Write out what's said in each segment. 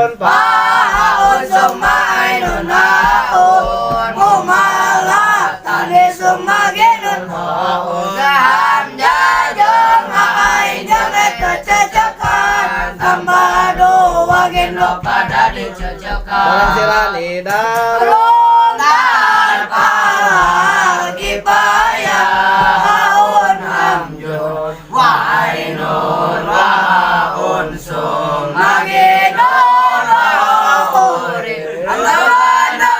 Hamjun Paun summa ainun haun Mumala tani summa ginun Hamzah jeung ain jeung eta cecekan tambah dua genok pada dicecekan. Barang idar Lontar palal kifayah haun hamjun wa ainun wa haun summa ginun wa uri Antabana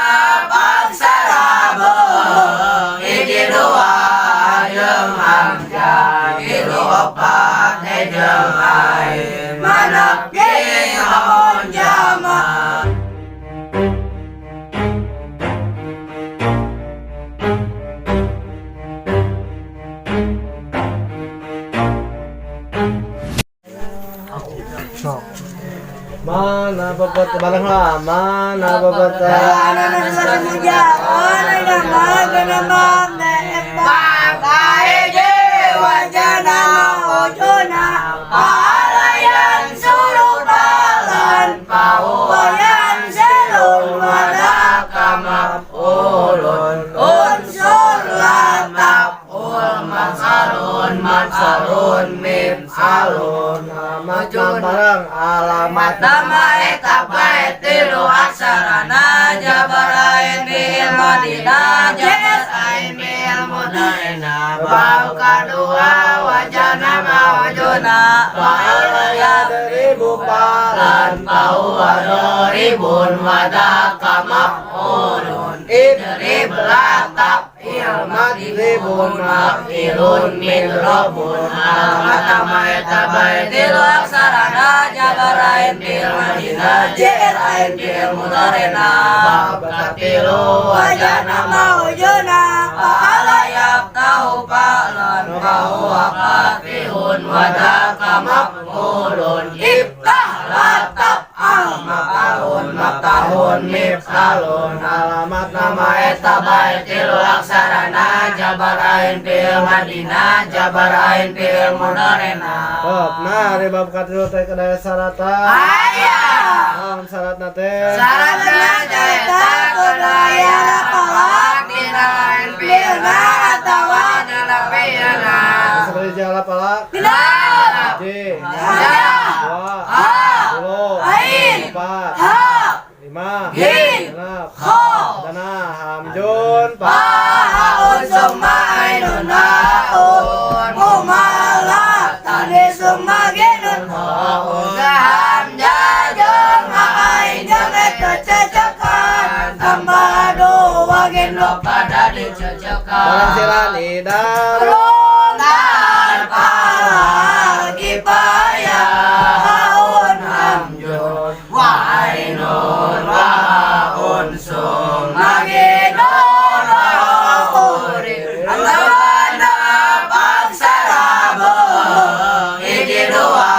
paksara beuheung hiji dua jeung hamzah tilu opat jeung ain manap ge haun jama. Sok. Mana babat bareng lah, mana babat. Alamat bareng alamat nama eta bae tilu aksarana jabar ain bil madinah jas ain bil mudarina bab kadua wajana mawjuna fa'ala ribu palan fahuwa doribun wadaka maf'ulun idrib la taf'il madribun maf'ilun midrobun alamat nama eta bae tilu aksarana jabar ain bil madinah jr ain bil mudarina bab katilu wajana mawjuna fa'ala yaftahu fa'lan fahuwa fatihun wadaka maf'ulun iftah la taf'al maf'alun maftahun mif'alun alamat nama eta bae tilu aksarana jabar ain fil madinah jabar ain fil mudarina. Top, nah ari bab katilu teh kedaya syaratan. Aya. Naon syaratna teh? Syaratna eta kudu aya palak dina ain filna atawa dina filna. Seperti jala palak. Dina. J. Ya. Dua. Ha. Tilu. Ain. Empat. Ha. Lima. Hin. Genep. Kho. Dana hamjun pa. Paun summa ainun haun mumala tani summa ginun Hamzah jeung ain jeung eta cecekan tambah dua genok pada dicecekan. Barang siran idar. Lontar palal kifayah haun hamjun wa ainun wa haun summa ginun wa uri Antabana paksara beuheung hiji dua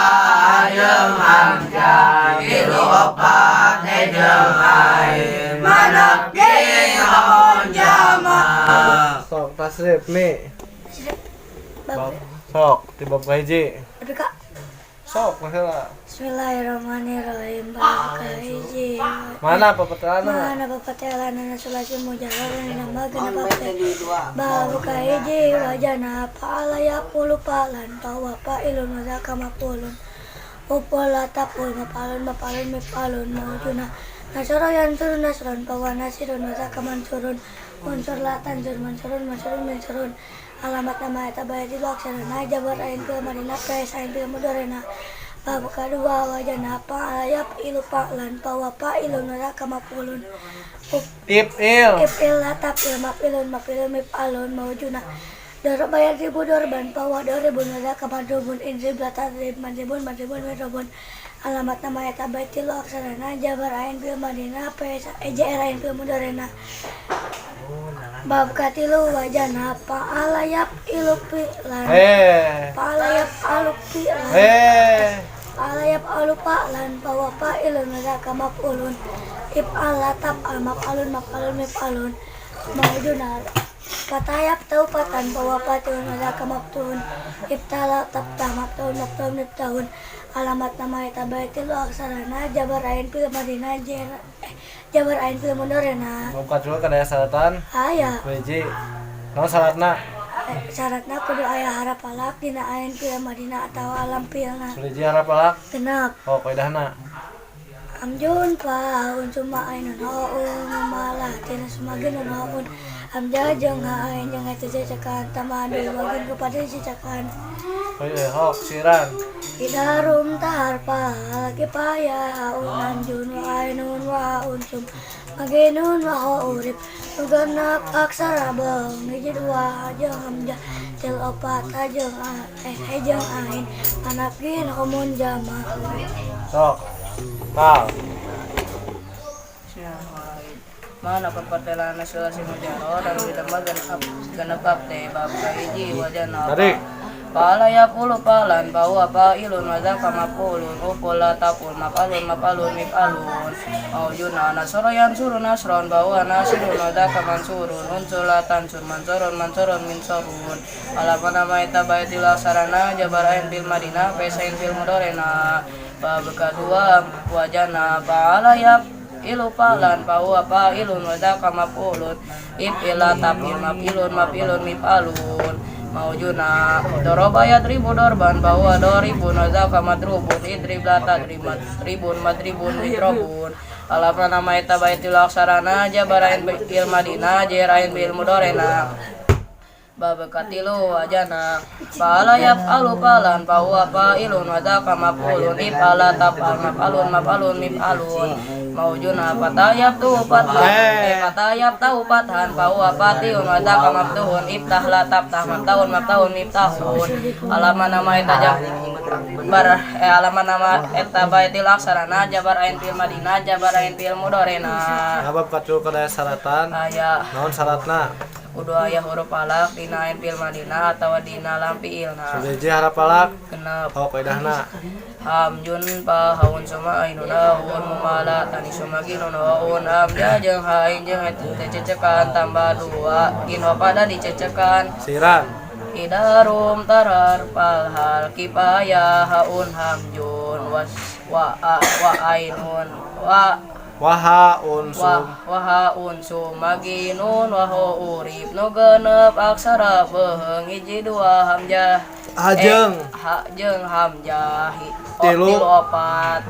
jeung hamzah tilu opat jeung ain manap ge haun jama. Sok tasrif mi. Sok ti bab kahiji. Tapi kak, Sok masalah. Bismillahirrahmanirrahim. Bab kahiji. Mana papetelana? Mana papetelana sulasi mujarab nama genep ape. Bab kahiji wajana fa'ala yaqulu fa'lan fa huwa fa'ilun wa zaka maf'ulun. Upul lataful maf'alun maf'alun mif'alun mawjuna. Nasara yansuru nasran fa huwa nasirun wa zaka mansurun. Unsur la tansur mansurun mansurun mansurun. Alamat nama eta bae tilu aksarana jabar ain fil madinah pes ain fil mudorena. Bab kadua wajana fa'ala yaf'ilu fa'lan fa huwa fa'ilun wa zaka maf'ulun. If'il. If'il la taf'il maf'ilun maf'ilun mif'alun mawjuna. Doroba yadribu dorban fa huwa doribun wa zaka madrubun idrib la tadrib madribun madribun madrubun. Alamat nama eta bae tilu aksarana jabar ain fil madinah pes jr ain fil mudorena. Bab katilu wajana fa'ala yaf'ilu fi'lan fa'ala yaf'alu fi'lan fa'ala yaf'alu fa'lan fa huwa fa'ilun wa zaka maf'ulun if'al la taf'al maf'alun maf'alun mif'alun mawjuna. Patayap tau patan bawa patun wala kamaptun ibtala tapta maptun maptun miptahun alamat nama eta bae tilu aksarana jabar ain fil madina jer jabar ain fil mudorena. Bab katilu kedah aya syaratan. Aya. Hiji. Naon syaratna? Syaratna kudu aya harap alaq dina ain fil madina atawa lam fiilna. Hiji harap alaq. 6. Oh, kaidahna. Hamjun faun summa ainun haun malah tina sumaginun haun hamzah jeung ha ain jeung eta cecekan tambah dua gin kepada cecekan. Hok siran. Idarum taharpa kipaya haun hamjun wa ainun wa haun sum maginun wa haurip nugenep aksara beung hiji dua jeung hamzah til opat jeung a jeung ain manap gin homun jama. Sok. Pal. Mana perpatelana sulasi mujarad anu ditambah genep genep teh bab kahiji wajana. Tarik. Pala yaqulu palan bahwa fa'ilun wa dzaka maf'ulun ufula taqul maf'alun maf'alun mif'alun aujuna nasara yansuru nasran bahwa nasirun wa dzaka mansurun unsula tansur mansurun mansurun minsurun alama nama eta baitil sarana jabar ain bil madinah pesain fil mudorena bab kadua wajana fa'ala yap ilu palan bahwa fa'ilun wa dzaka maf'ulun if'ila taf'il maf'ilun maf'ilun mif'alun maujuna doroba yadribu dorban bahwa doribun wa dzaka madrubun idrib la tadrib madribun madribun midrobun alama nama eta baitil aksarana jabarain bil madinah jerain bil mudorena bab katilu wajana fa'ala yaf'alu fa'lan fa huwa fa'ilun wa dzaka maf'ulun if'ala taf'al maf'alun maf'alun mif'alun maujuna fatayab tu fathan fatayab tau fathan fa huwa fatihun wa dzaka maftuhun iftah la taftah maftahun maftahun miftahun alama nama eta jabar alama nama eta baitil aksarana jabar ain fil madinah jabar ain fil mudorena. Bab katilu kedah aya syaratan. Aya. Naon syaratna? Kudu aya huruf alaq dina ain fil madinah atawa dina lam fiilna. Hiji harap alaq. 6. Oh, kaidahna. Hamjun pa haun suma ainun haun mumala tani suma ginun haun hamja jeung hain jeung eta cecekan tambah dua gin pada dicecekan. Siran. Idarum tarar pal hal kipaya haun hamjun was wa a wa ainun wa Waha unsum waha unsum maginun waho urip nu genep aksara beuheung hiji dua hamzah hajeng ha jeung hamzah tilu opat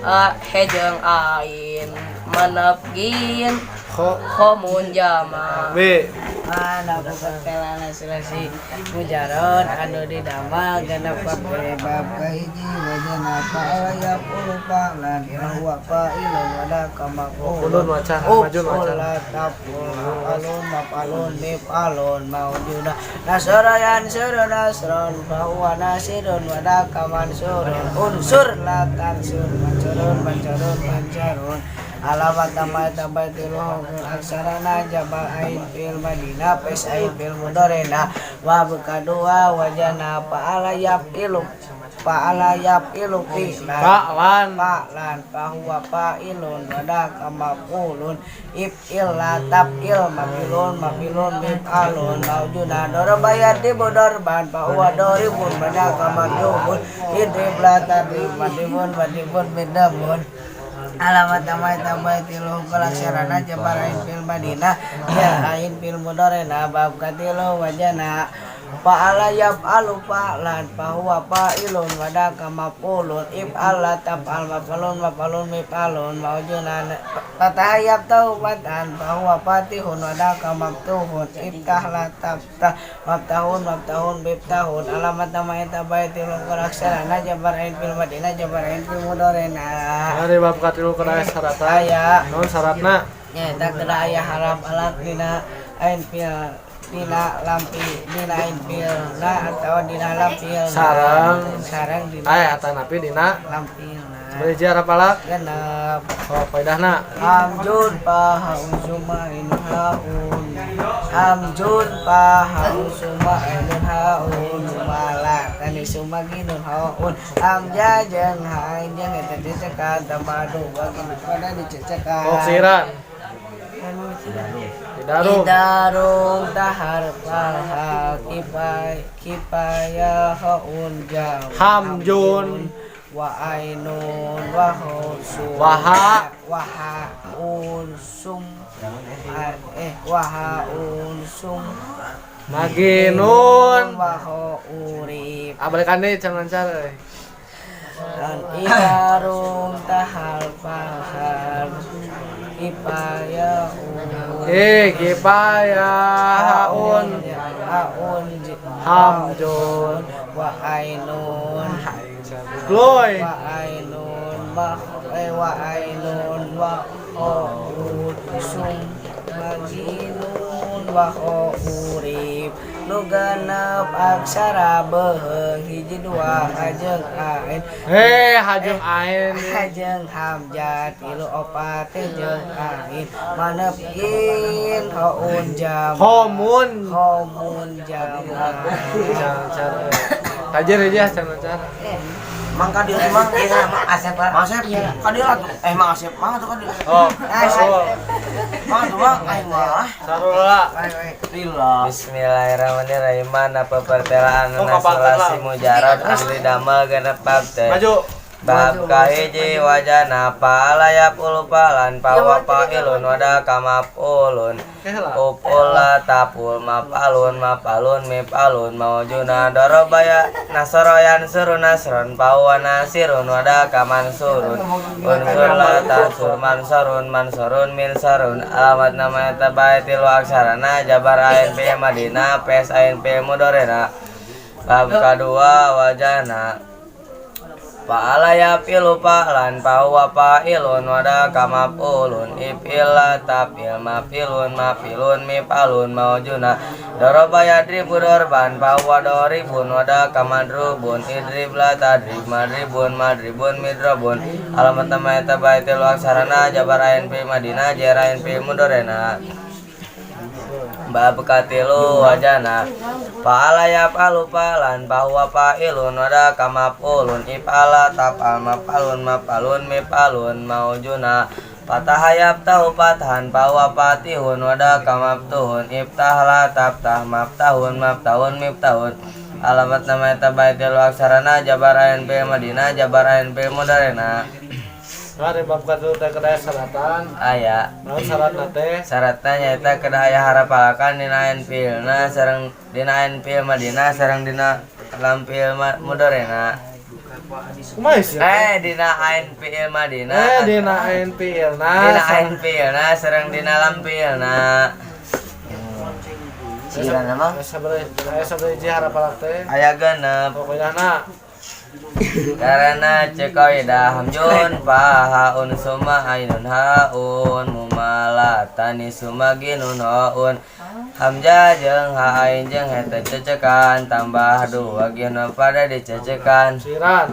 a he jeung ain menep gin khomun jama b mana pertelana sulasi mujarad anu didamel genep bab kahiji wajana fa'ala yaqulu fa'lan wa huwa fa'ilun wa dzaka maf'ulun majun wacan taf'ul maf'alun maf'alun mif'alun maujuna nasara yansuru nasran fa huwa nasirun wa dzaka mansurun unsur la tansur mansurun mansurun mansurun alamat nama eta baitil aksarana jabar ain fil madinah pes ain fil mudorena wa kadua wajana fa'ala yaf'ilu fi'lan fa'lan fa'lan fa huwa fa'ilun wa dzaka maf'ulun if'il la taf'il maf'ilun maf'ilun mif'alun maujuna doroba yadribu dorban fa huwa doribun wa dzaka madrubun idrib la tadrib madribun madribun midabun alamat nama eta baitil aksarana jabar ain fil madinah ya ain fil mudorena bab katilu wajana fa'ala yaf'alu fa'lan fa huwa fa'ilun wa dzaka maf'ulun if'al la taf'al maf'alun maf'alun mif'alun maujuna fatah yaftahu fathan fa huwa fatihun wa dzaka maftuhun iftah la taftah maftahun maftahun miftahun alamat nama eta baitil aksarana jabar ain fil madinah jabar ain fil mudorena. Ari bab katilu kedah aya syaratan. Aya. Naon syaratna? Nyaeta kedah aya harap alaq dina ain fil dina lampi dina ain filna atawa dina lam fiilna Sareng sareng dina aya atanapi dina lam fiilna. Hiji harap alaq. 6. Oh, kaidahna. Hamjun pa haun suma ainun haun hamjun pa haun suma ainun haun mala tani suma ginun haun hamja jeung hain jeung eta dicecekan tambah dua gin pada dicecekan. Oh, siran. Idarum. Idarum tahar falha kipai kipaya haun jam Hamjun. Wa ainun wa husum Waha. Waha unsum waha unsum Maginun. Wa urib. Ah, balikan deui can lancar euy. Dan idarum tahar falha kipaya Eh, kipaya haun. Haun Hamjun. Wa ainun. Gloy. Wa ainun wa wa ainun wa sum maginun wa urib nu genep aksara beuheung hiji dua hajeung ain. Eh, hajeung ain. Hajeung hamzah tilu opat jeung ain manep in haun jam. Homun. Homun jam. Can lancar euy. Tajir aja can lancar. Mang ka dieu mang ieu Mang Asep. Mang Asep. Ka dieu atuh. Eh Mang Asep, mang atuh ka dieu. Oh, Sarul. Mang atuh mang aing mah. Sarul lah. Lila. Bismillahirrahmanirrahim. Mana pepertelaan Oh, kapal nasulasi terbang. Mujarad ahli damel genep bab teh. Maju. Bab kahiji wajana pala yapulu palan pawa pailun wada kamapulun. Oke lah. Upula tapul mapalun mapalun mipalun maujuna dorobaya nasoro yansuru nasron pawa nasirun wada kamansurun unsur la tansur mansorun mansorun minsarun alamat nama eta bae tilu aksarana jabar ain p madina ps ain p mudorena. Bab kadua wajana Fa'ala yafilu fa'lan fahuwa fa'ilun wada kamaf'ulun if'il taf'il maf'ilun maf'ilun mif'alun maujuna doroba yadribu dorban fahuwa doribun wada kamadrubun idrib la tadrib madribun madribun midrobun alamat nama eta bae tilu aksarana jabar ain fi madina jer ain fi mudorena. Bab katilu wajana Fa'ala yaf'alu fa'lan fahuwa fa'ilun wada kamaf'ulun if'ala taf'al maf'alun maf'alun mif'alun maujuna Fataha yaftahu fathan fahuwa fatihun wada kamaftuhun iftah la taftah maftahun maftahun miftahun alamat nama eta bae tilu aksarana jabar ain fi madina jabar ain fi mudarena. Nah, di bab katilu teh kedah syaratan. Aya. Naon syaratna teh? Syaratna nyaeta kedah aya harapalakan dina ain fiilna sareng dina ain fiil madina sareng dina lam fiil mudorena. Kumaha sih? Eh dina ain fiil madina. Eh, dina ain fiilna. Dina ain fiilna sareng dina lam fiilna. Sirana mah. Aya sabaraha hiji harapalak teh? Aya genep. Pokoknya na. Karena cek kaidah hamjun fahaun summa ainun haun mumalatani summa ginun haun hamzah jeung ha ain jeung heta cecekan tambah dua ginun pada dicecekan. Siran.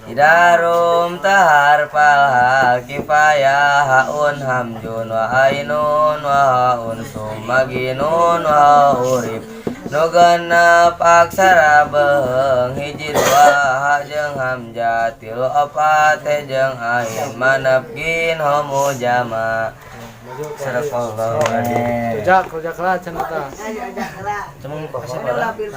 Idarum tahar palhal kifayah haun hamjun wa ainun wa haun summa ginun wa urib nu genep aksara beuheung hiji dua ha jeung hamzah tilu opat he jeung ain manep gin homu jama. Sadaqallahu alazim. Rujak, rujak lah cenah tah. Cemeng kok.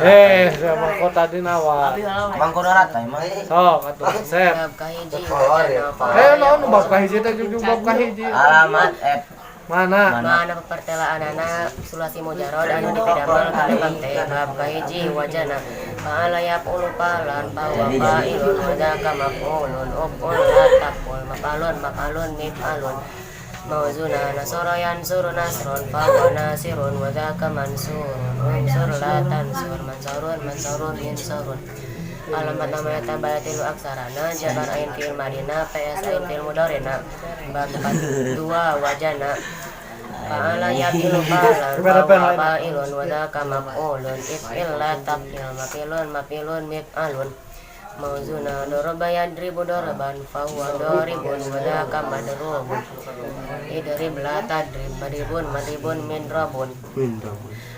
Eh, sama kok tadi nawa. Mang kudu rata emang. Sok atuh, sep. Bab kahiji wajana Eh, naon nu bab kahiji teh jujung bab kahiji. Alamat F Mana? Mana pepertelaanana sulasi mujarad anu dipidamel kana bab teh bab kahiji wajana fa'ala yaf'ulu fa'lan fahuwa fa'ilun wa dzaka maf'ulun uf'ul la taf'ul maf'alun maf'alun mif'alun mawzuna nasara yansuru nasron fahuwa nasirun wa dzaka mansurun unsur la tansur mansurun mansurun minsurun alamat nama eta bae tilu aksarana jabar ain fi'il madina ps ain fi'il mudorena bab 2 wajana fa'ala yafilu fa'lan fahuwa fa'ilun wa dzaka maf'ulun if'il la taf'il maf'ilun maf'ilun mif'alun Mauzuna doroba yadribu doroban fahuwa doribun wa dzaka madrubun. Idrib la tadrib madribun madribun midrobun.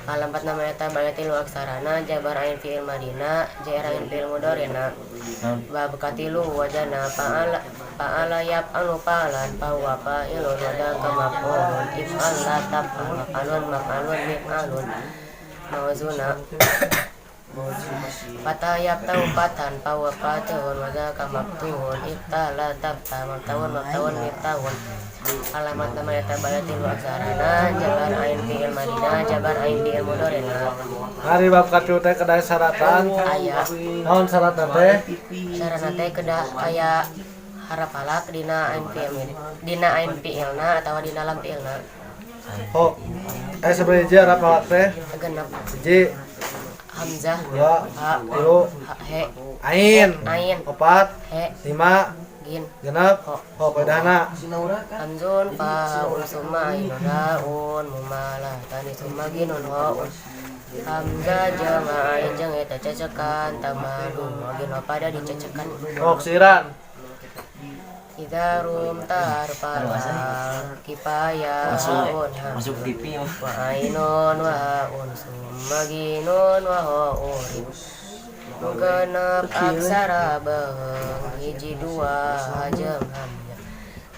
Alamat nama eta bae tilu aksarana jabar ain fi'il madina jer ain fi'il mudorina. Bab katilu wajana fa'ala fa'ala yaf'alu fa'lan fahuwa fa'ilun wa dzaka maf'ulun if'al la taf'al maf'alun maf'alun mif'alun. Mauzuna Fatah yaftau fatan fahuwa fatihun wa dzaka maftuhun iftah la taftah maftahun maftahun miftahun. Alamat nama eta bae tilu aksarana jabar ain fi'il madina jabar ain fi'il mudorina. Ari bab katilu teh kedah syaratan. Aya. Naon syaratna teh? Syaratna teh kedah aya harap halak dina ain fi'il dina ain fi'ilna atawa dina lam fi'ilna. Oh. Sabaraha hiji harap halak teh? Genep. Hiji, Hamzah, dua, ha, tilu, ha, he, ain, ain, opat, he, lima, gin, genep, ho. ho kaidahna. Hamzun fa summa ainun haun mumalah tani summa ginun haun. Hamzah jeung ain jeung eta cecekan tambah dua gin pada dicecekan. Oh, siran. Idza rum tarfal kifaya haun Masuk TV mah. wa ainun wa haun summa ginun wa haun. Genep aksara beheung hiji dua jeung hamzah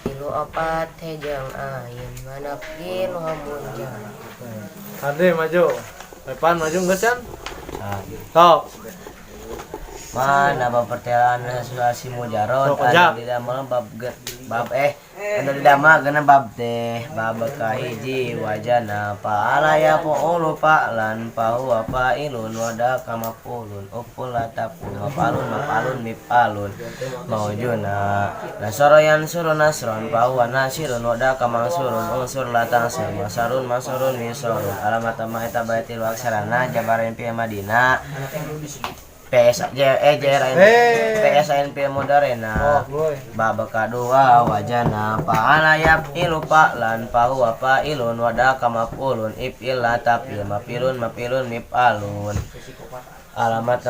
tilu opat hejeng ain manap gin homun jang. Ade maju. Epan maju geus can? Sok. Mana bab pertelaan sulasi mujarot Sok, ojak. anu didamel bab bab anu didamel geuna bab teh bab kahiji wajana fa'ala yaf'ulu fa'lan fahuwa fa'ilun wa dzaka maf'ulun upul la taf'ul maf'alun maf'alun mif'alun maujuna nasara yansuru nasran fahuwa nasirun wa dzaka mansurun unsur la tansur masarun masurun misorun alamat ma eta bae tilu aksarana jabaran fi Madinah PS J E J R N P S N P Moderna. Oh, boy. Bab kadua wajana fa'ala yaf'ilu fa'lan fahuwa fa'ilun wa dzaka maf'ulun if'il la taf'il maf'ilun maf'ilun mif'alun. Alamat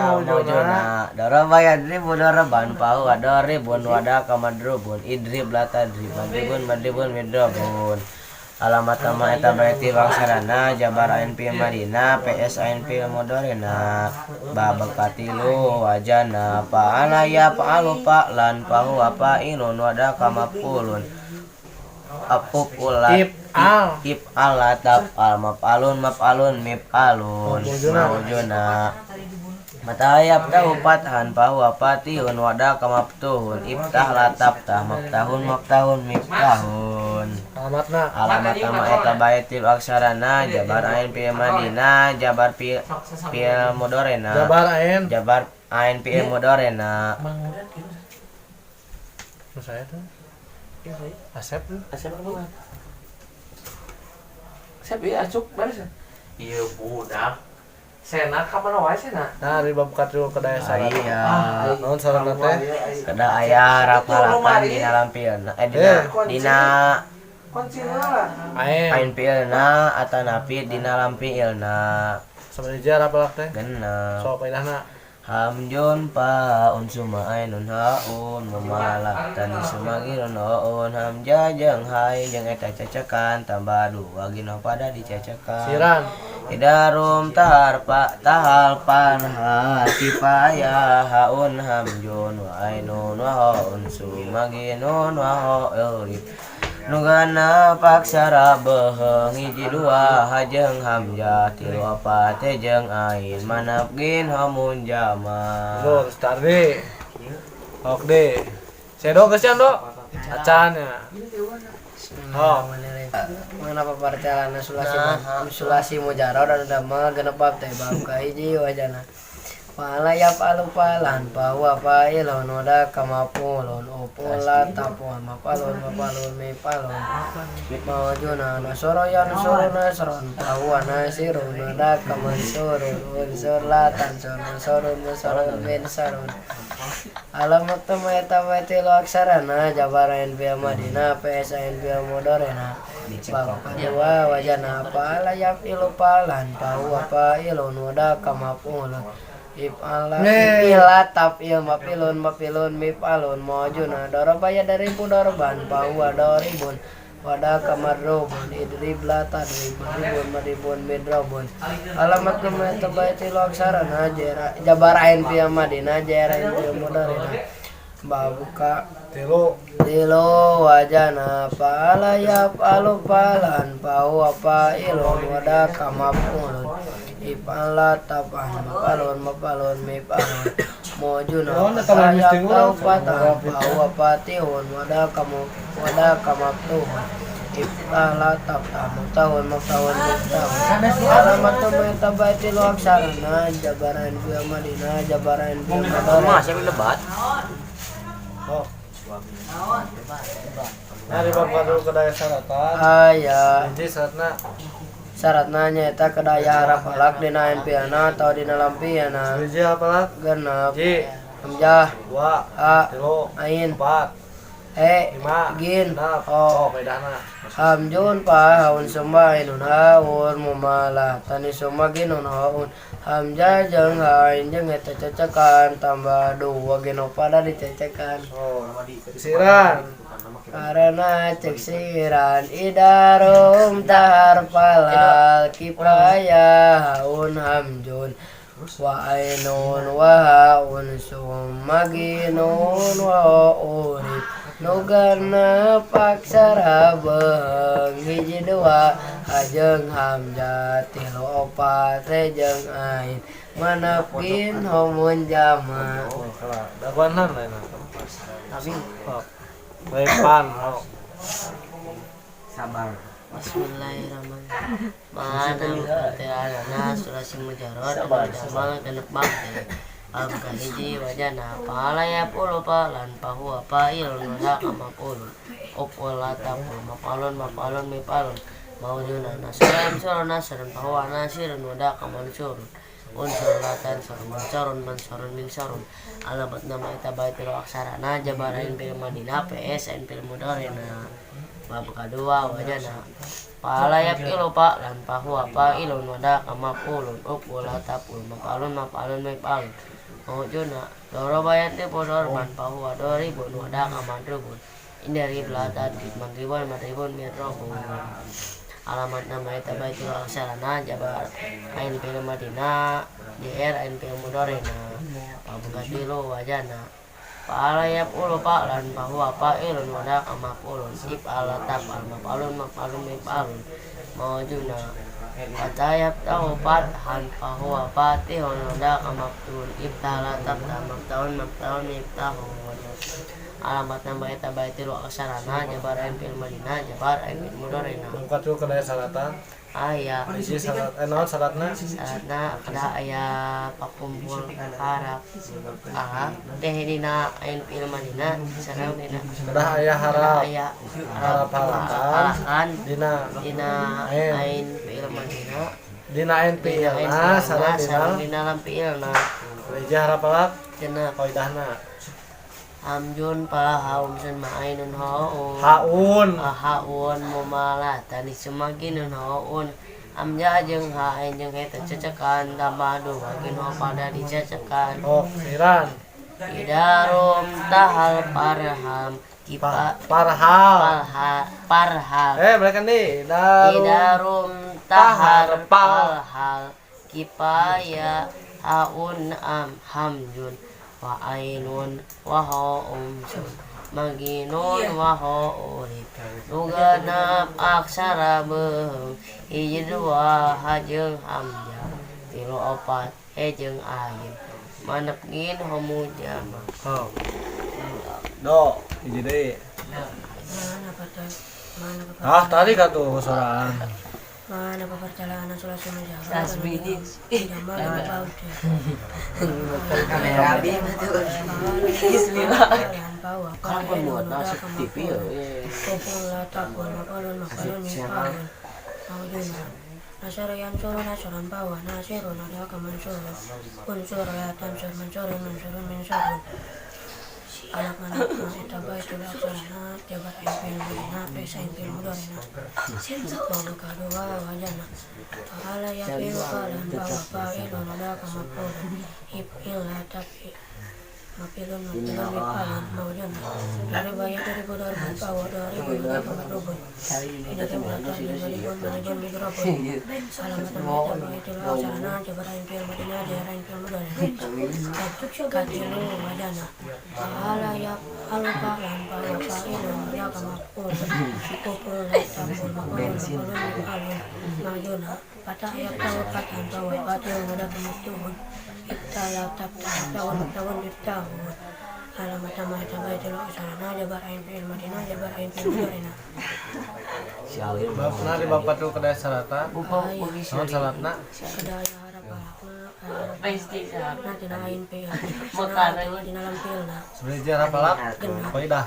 maujuna daraba yadribu daraban fahuwa daribun wa dzaka madrubun idrib la tadrib madribun madribun midrobun. Alamat nama eta bae tilu aksarana jabar ain fi Madinah PS ain fi Moderna. Bab katilu wajana fa'ala yaf'alu fa'lan fahuwa fa'ilun wa dzaka maf'ulun af'ula If'al. if'al la taf'al maf'alun maf'alun mif'alun. Maujuna mata yaftahu fathan fahuwa fatihun wa dzaka maftuhun iftah la taftah maftahun maftahun miftahun. Alamatna. Alamat nama eta bae tilu aksarana jabar ain fi Madinah jabar fi fi'il mudorena Jabar ain. jabar ain fi'il mudorena. Nu saya tuh. Asep tuh. Asep apa? Asep iya acuk beres. Iya budak. Sena ka mana wae sena? Nah, ari bab katilu kedah syarat. Iya. Naon syaratna teh? Kedah aya rapalakan dina lampilna dina dina Kuncina lah. Ain. ain fi'ilna atanapi dina lampiilna. Sabaraha hiji harap halak teh? Genep. Sok kaidahna. Hamjun paun summa ainun haun mumalah tan summa ginun haun hamzah jeung hai jeung eta cecekan tambah dua gino pada dicecekan. Siran. Idarum tahar pa tahal pan ha kifayah haun hamjun wa ainun wa haun summa ginun wa haun nugana paksara beheung hiji dua hajeng hamzah tilu opat jeung ain manap gin homun jama. Terus tardi. Ok deh. Sedo geus do. Acan ya. Oh. Mengenapa perjalanan sulasi sulasi mujarad anu damel genep bab teh bab kahiji wajana fa'ala yaf'alu fa'lan fahuwa fa'ilun wa dzaka maf'ulun upul la taf'al maf'alun maf'alun mif'alun. Maujuna nasara yansuru nasran fahuwa nasirun wa dzaka mansurun unsur la tansur mansurun mansurun minsarun. Alamat tema eta bae tilu aksarana jabar ain fi Madinah PS ain fi Moderna. Bab kadua wajana fa'ala yaf'ilu fa'lan fahuwa fa'ilun wa dzaka maf'ulun If'ala if'ila taf'il maf'ilun maf'ilun mif'alun mawjuna daraba yadribu darban fahuwa daribun wadaka madrubun idrib la tadrib madribun madribun midrobun alamat nama eta bae tilu aksarana jabar ain fi'il madina jar ain fi'il mudharina babuka Tilu. Tilu wajana fa'ala yaf'alu fa'lan fahuwa fa'ilun wadaka maf'ulun if'ala taf'al maf'alun maf'alun mif'alun mawjuna yaf'alu fatan fahuwa fatihun wadaka wadaka maftuhun if'ala taf'al maftahun maftahun miftahun alamat eta bae tilu aksarana jabaran fi'il madina jabaran fi'il mudhari. Siapa lebat? Oh. Nah, di bab kadua kedah aya syaratan. Aya. Hiji syaratna. Syaratna nyaeta kedah aya haraf alaq dina ain fi'ilna atawa dina lam fi'ilna. Hiji haraf alaq. Genep. Hiji. Hamzah. Dua. Ha. Tilu. Ain. Empat. He. Lima. Gin. Genep. O. Oh, bedana. Hamjun pa haun summa ainun haun mumalah tani summa ginun haun hamzah jeung ain jeung eta cecekan tambah dua geno pada dicecekan. Oh, siran. Karena cek siran idarum tahar palal kifayah haun hamjun wa ainun wa haun summa ginun wa urip nu genep aksara beheung hiji dua hajeung hamzah tilu opat jeung ain manep gin homun jama. Oh, kalah. Daguan lain. Abi. Oh. Lepan, oh. Sabar. Bismillahirrahmanirrahim. Mana perjalanan sulasi mujarad anu jamal genep bakti. Abka hiji wajana pahala ya puluh palan pahuwa pailun wala kamapulun. Upola tapul mapalun mapalun mipalun. Maujuna nasran surun nasrun pahuwa nasirun wada kamansurun. Unsur latan surun mansurun mansurun minsurun. Alamat nama eta bae tilu aksarana jabarain fil madina PS ain fil mudharina. Bab kadua wajana pahala yafilu fa'lan fahuwa fa'ilun wa daka maf'ulun uf'ula taf'ul maf'alun maf'alun mif'alun mawjuna doroba yadribu dorban fahuwa doribun wa daka madrubun indari belatadrib madribun madribun midrobun alamat nama eta bae tilu aksarana jabar ain fil madina jr ain fil mudharina bab katilu wajana Fa'ala yaf'ulu fa'lan fahuwa fa'ilun wa daka maf'ulun if'ala taf'al maf'alun maf'alun mif'alun mawjuna fata yaftahu fathan fahuwa fatihun wa daka maf'ulun iftala tafta maftahun maftahun miftahun alamat nama eta bae tilu aksarana jabar ain fil madina jabar ain fil mudharina. Bab katilu kedah aya syaratan. Aya. Hiji syarat naon syaratna? Syaratna kedah aya pakumpul harap ah teh dina ain fil madina sareng dina Kedah aya harap. Aya Harap harapan harapan dina dina ain. Ain fil madina Dina ain dina ain fi'ilna sareng dina sareng dina lam fi'ilna. Hiji harap alaq Genep. Kaidahna. Hamjun pa haum sun ma ainun haun. Haun. Haun mumalatan semaginun haun hamzah jeung ha ain jeung eta cecekan tambah dua gin ho pada dicecekan. Oh, siran. Idarum tahal parham kipa Parhal. Parha parhal. Mereka nih idarum. Idarum tahar Tahar pal. palhal kipaya haun am hamjun wa ainun wa haum sun maginun wa haurib nu genep aksara beheung hiji dua hajeung hamzah tilu opat he jeung ain manep gin homu jama. Oh. Do, hiji deui. Mana mana Ah, tadi kan tuh sorangan. Mana perjalanan sulasi mujarad Tasbih. jamal genep bakti. Kamera abi mah tuh. Bismillah. Kan pun buat nasi TV ya. Nasara yansuru nasran bawa nasirun adaka mansurun unsur la tansur mansurun mansurun minsurun. Alamat nama eta baitul aksarana jabar ain fi'il madina pesa ain fi'il mudharina babu kadua wajana fa'ala yafi'lu fa'lan fa huwa fa'ilun wa dzaka maf'ulun if'il la taf'il maf'ilun maf'ilun mif'alun mawjuna daraba yadribu darban fa huwa daribun wa dzaka madrubun idrib la tadrib madribun madribun midrabun alamat nama eta baitul aksarana jabar ain fi'il madina jar ain fi'il mudharina katilu wajana fa'ala yaf'alu fa'lan fa huwa fa'ilun wa dzaka maf'ulun uf'ul la taf'ul maf'ulun maf'ulun mif'alun mawjuna fatah yaftahu fathan fa huwa fatihun wa dzaka maftuhun iftala taftah yaftahun yaftahun miftahun alamat nama eta baitul aksarana jabar ain fi'il madina jabar ain fi'il mudharina Bapna di bapak tuh kedai salatan. Naon salatna? kedai harap halakna tina ain fi'il atawa dina lam fi'ilna Sebenarnya harap halak. Kaidah.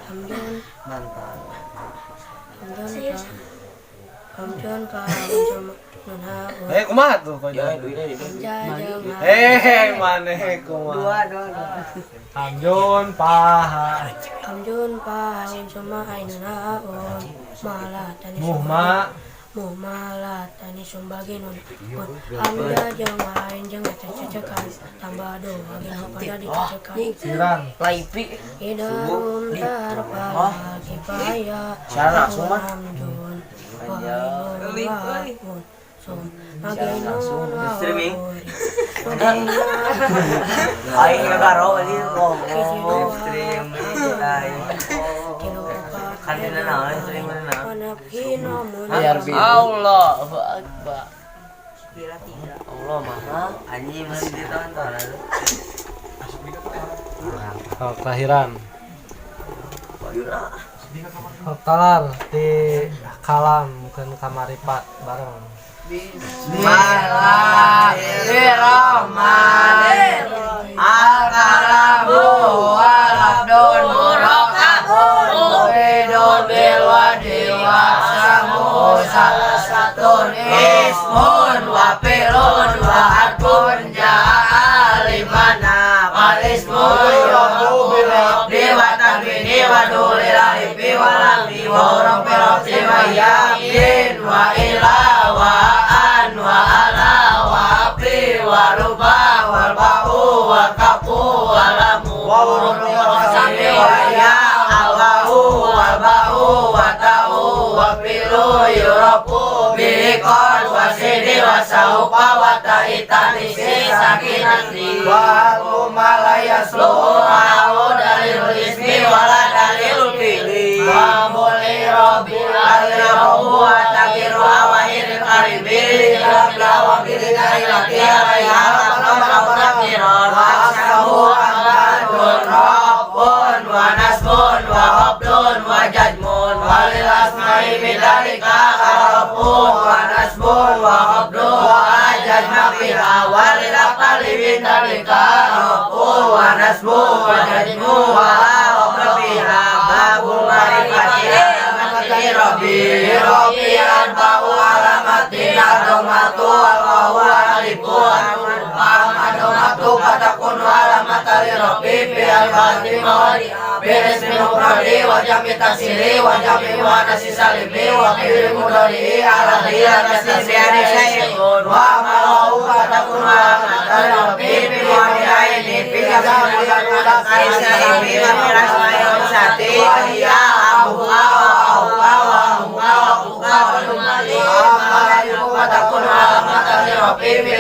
hamzun hamzun fa hamzun nun ha Eh kumaha tuh kaidah? hamzah jeung ha Eh maneh kumaha? Dua dua. Hamzun paha hamzun fa haun summa ainun haun malatani muhma muhmalatani sumbagi nun un hamzah jeung ain jeung cecekan tambah dua gina pada dicecekan siran. Laipi. Idarum tarfala kifaya Siaran langsung mah. hamzun wa ainun wa haun sum maginun wa Streaming. haun Aing ngagaro ini ngomong streaming aing. Kan dina naon streaming naon. Allahu Akbar. Kira tiga. Allah maha. Anjing masih ditonton. Oh, kelahiran. Talar di kalam bukan kamaripat bareng. Bismillahirrahmanirrahim. Al-kalamu wal-abdun murakabun muhidun bil wadi wa samu salasatun ismun wa filun wa harfun ja'a limana wal ismu yurabu bil abdi wa tanwini wa dulil alifi wa lami wa hurufil raf'i wa yamin wa ila wa an wa ala wa api wa ruba wal ba'u wa kafu wa lamu wa hurufil qasami wa ya allahu wal ba'u wa ta'u wa filu yurafu bihi qad wa sini wa saupa wa ta'itani si sakinati wa ma la yasluhu ma'u dalilul ismi wa la dalilul fi'li wa muli rabbi al-rabu wa takiru awahiril qaribi labla wa bilidai lati alaiha wa aksamu ahmadun rabbun wa nasbun wa habdun wa jajmun walil asma'i bidalika rabbun wa nasbun wa habdun wa ajajma fiha walil aqali bidalika rabbun wa nasbun wa jajmun wa habdun fiha babu ma'rifati alamati rabbi rabbi arba'u alamatin adomatu alwahu alifu adomatu fatakunu alamata li rabbi fi albati mawadi bilismi mufradi wa jami taksiri wa jami muannasi salimi wa fi'li mudhari ala dhila tasniani syai'un wa malahu fatakunu alamata li rabbi fi mawadi'aini fi jami salimi wa fi rasmai sati wa hiya abuha wa abuha wa abuha wa abuha wa dumali wa takunu alamata li rabbi fi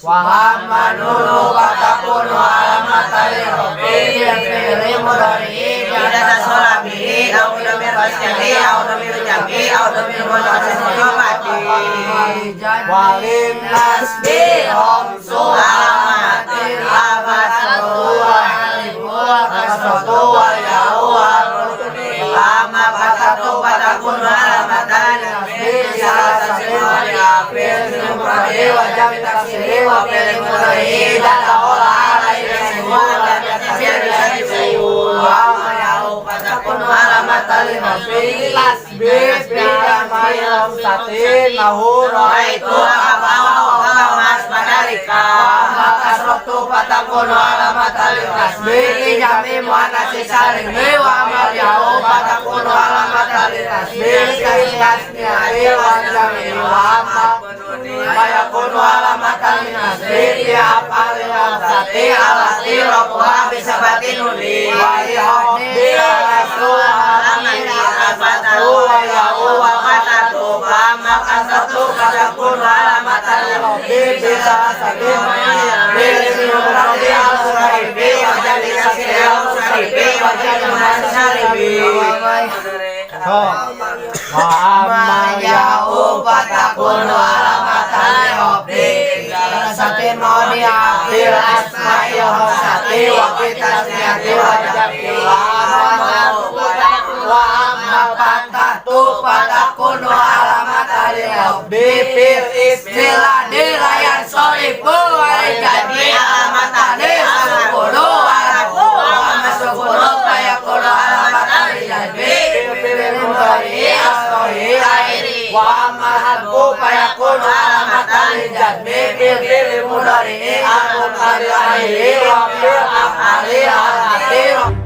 wa manunu fatakunu alamata li rabbi fi mudhari tidak tasolabihi au damir fasli au damir jami au damir mutasassifati Walin nasbi khamsu alamatin amasatu wa alifu wa kasratu wa ya'u wa ama fatatu fatakunu alamatan fi salasati wa fil mufradi wa jami taksiri wa fil mudhari dan olah alaihi wa lam yatasir wa ma ya'u fatakunu alamatan li nasbi bil satin lahu Raitu apa wa mas padali dzalika. Wa kasratu fatakunu alamatan lil kasbi li jami muannatsi salimi wa amal ya'u fatakunu alamatan lil nasbi li tasniyati wa jami wa amma fayakunu alamatan lin nasbi li af'alil khamsati allati rafuha bi sab'ati nuni wa li rasu alamati wa ya'u wa fatatu fa amma kasratu fatakunu alamatan lil khafdi bi salasati bil mufradi al sarifi wa jami taksiri al sarifi wa jami sarifi. Sok. Wa amma Ya'u fatakunu alamatan lil khafdi salasati mawdi'a fil asma'il khamsati wa fi tasniyati wa jami wa amma fatatu fatakunu alamatan lil khafdi fil ismi ladzi la yansarifu wa lil jami alamatan sukunu wa amma sukunu fayakunu alamatan lil jazmi fil mudhari as-sahih wa amma hadfu fayakunu alamatan lil jazmi fil fi'l mudhari al-mu'tadil wa fil af'ali al